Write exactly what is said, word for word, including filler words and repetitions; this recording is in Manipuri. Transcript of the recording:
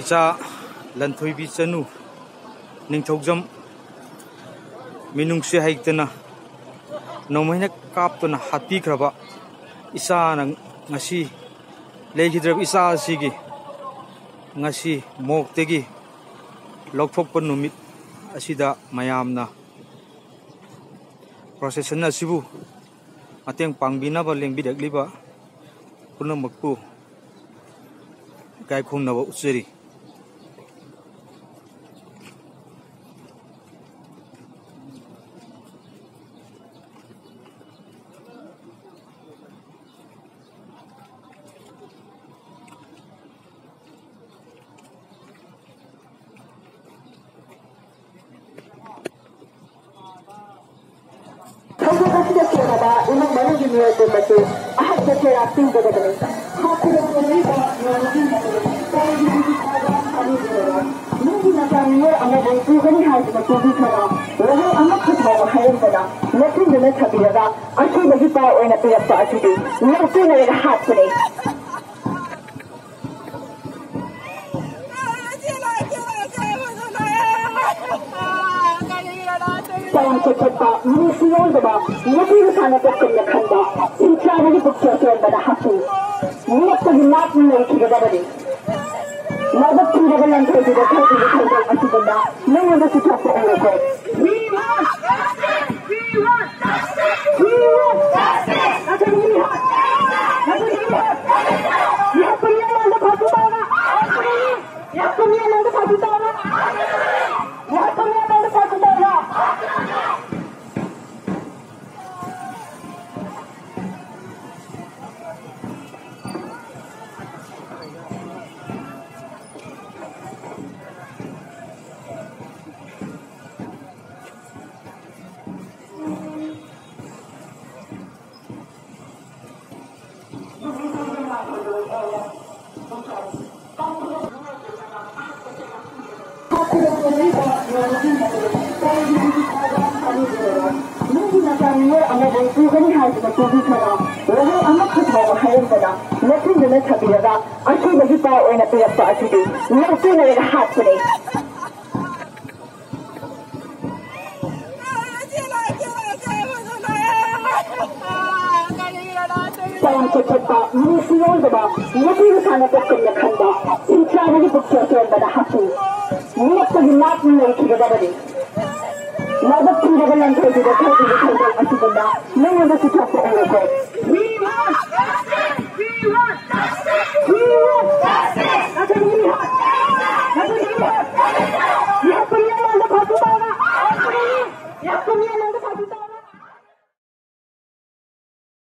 ꯏꯆꯥ ꯂꯟꯊꯣꯏꯕꯤ ꯆꯅꯨ ꯅꯤꯡꯊꯧꯖꯝ ꯃꯤꯅꯨꯡꯁꯤ ꯍꯩꯇꯅ ꯅꯣꯡꯃꯩꯅ ꯀꯥꯞꯇꯨꯅ ꯍꯥꯠꯄꯤꯈ꯭ꯔꯕ ꯏꯆꯥꯅ ꯉꯁꯤ ꯂꯩꯈꯤꯗ꯭ꯔꯕ ꯏꯆꯥ ꯑꯁꯤꯒꯤ ꯉꯁꯤ ꯃꯣꯛꯇꯒꯤ ꯂꯧꯊꯣꯛꯄ ꯅꯨꯃꯤꯠ ꯑꯁꯤꯗ ꯃꯌꯥꯝꯅ ꯄ꯭ꯔꯣꯁꯦꯁꯟ ꯑꯁꯤꯕꯨ ꯃꯇꯦꯡ ꯄꯥꯡꯕꯤꯅꯕ ꯂꯦꯡꯕꯤꯔꯛꯂꯤꯕ ꯄꯨꯝꯅꯃꯛꯄꯨ ꯏꯀꯥꯏ ꯈꯨꯝꯅꯕ ꯎꯠꯆꯔꯤ꯫ ꯊꯧꯗꯣꯛ ꯑꯁꯤꯗ ꯁꯣꯛꯂꯕ ꯏꯃꯨꯡ ꯃꯅꯨꯡꯒꯤ ꯃꯤꯑꯣꯏ ꯄꯨꯝꯕꯁꯨ ꯑꯍꯟꯕ ꯆꯩꯔꯥꯛ ꯄꯤꯒꯗꯕꯅꯤ꯫ ꯍꯥꯠꯈꯤꯕ ꯄꯣꯠꯂꯤꯕ ꯃꯤꯑꯣꯏ ꯑꯁꯤꯅ ꯀꯔꯤꯒꯨꯝꯕ ꯃꯤꯑꯣꯏ ꯑꯃꯕꯨ ꯇꯨꯡꯒꯤ ꯃꯇꯝ ꯑꯃꯗ ꯄꯨꯒꯅꯤ ꯍꯥꯏꯗꯨꯅ ꯄꯨꯕꯤꯈ꯭ꯔꯕ ꯋꯥꯍꯩ ꯑꯃꯈꯛ ꯐꯥꯎꯕ ꯍꯥꯏꯔꯝꯗꯅ ꯅꯣꯛꯁꯤꯟꯗꯨꯅ ꯊꯝꯕꯤꯔꯒ ꯑꯁꯣꯏꯕꯒꯤ ꯄꯥꯎ ꯑꯣꯏꯅ ꯄꯤꯔꯛꯄ ꯑꯁꯤꯗꯤ ꯉꯥꯛꯄꯤꯅꯔꯒ ꯍꯥꯠꯄꯅꯤ꯫ ꯇꯔꯥꯝ ꯆꯠꯊꯠꯄ, ꯃꯤꯅꯨꯡꯁꯤ ꯌꯥꯎꯗꯕ, ꯅꯨꯄꯤ ꯃꯆꯥꯅ ꯄꯣꯛꯀꯨꯝꯅ ꯈꯟꯕ, ꯁꯤꯡꯆꯥꯕꯒꯤ ꯄꯨꯛꯆꯦꯜ ꯆꯦꯟꯕꯗ ꯍꯥꯞꯄꯤ꯫ ꯅꯣꯛꯄꯒꯤ ꯅꯥꯛꯅ ꯂꯩꯈꯤꯒꯗꯕꯅꯤ꯫ ꯂꯥꯏꯕꯛ ꯊꯤꯔꯕ ꯂꯟꯊꯣꯏꯕꯤꯗ ꯊꯣꯛꯂꯤꯕ ꯊꯧꯗꯣꯛ ꯑꯁꯤꯒꯨꯝꯕ ꯅꯉꯣꯟꯗꯁꯨ ꯊꯣꯛꯄ ꯑꯣꯏꯔꯣꯏꯀꯣ꯫ We want justice! We want justice! We want justice! ꯃꯤꯑꯣꯏ ꯑꯃꯕꯨ ꯄꯨꯒꯅꯤ ꯍꯥꯏꯗꯨꯅ ꯄꯨꯕꯤꯈ꯭ꯔꯒ ꯋꯥꯍꯩ ꯑꯃꯠꯇ ꯐꯥꯎꯕ ꯍꯥꯏꯔꯝꯗꯅ ꯅꯣꯛꯁꯤꯟꯗꯨꯅ ꯊꯝꯕꯤꯔꯒ ꯑꯁꯣꯏꯕꯒꯤ ꯄꯥꯎ ꯑꯣꯏꯅ ꯄꯤꯔꯛꯄ ꯑꯁꯤꯗꯤ ꯂꯧꯇꯦꯡꯅꯔꯒ ꯍꯥꯠꯄꯅꯤ꯫ ꯇꯔꯥꯝ ꯆꯠꯊꯠꯄ ꯃꯤꯅꯨꯡꯁꯤ ꯌꯥꯎꯗꯕ ꯅꯨꯄꯤ ꯃꯆꯥꯅ ꯄꯣꯛꯀꯨꯝꯅ ꯈꯟꯕ ꯁꯤꯡꯆꯥꯕꯒꯤ ꯄꯨꯛꯆꯦꯜ ꯆꯦꯟꯕꯗ ꯍꯥꯞꯄꯤ꯫ ꯃꯤꯅꯣꯛꯇꯒꯤ ꯂꯥꯞꯅ ꯂꯩꯈꯤꯒꯗꯕꯅꯤ꯫ ꯂꯥꯏꯕꯛ ꯊꯤꯔꯕ ꯂꯝꯈꯩꯗꯨꯗ ꯊꯣꯛꯂꯤꯕ ꯊꯧꯗꯣꯛ ꯑꯁꯤꯒꯨꯝꯕ ꯅꯉꯣꯟꯗꯁꯨ ꯊꯣꯛꯄ ꯎꯔꯕ꯭ꯔꯣ? We want justice! We want justice! We want justice!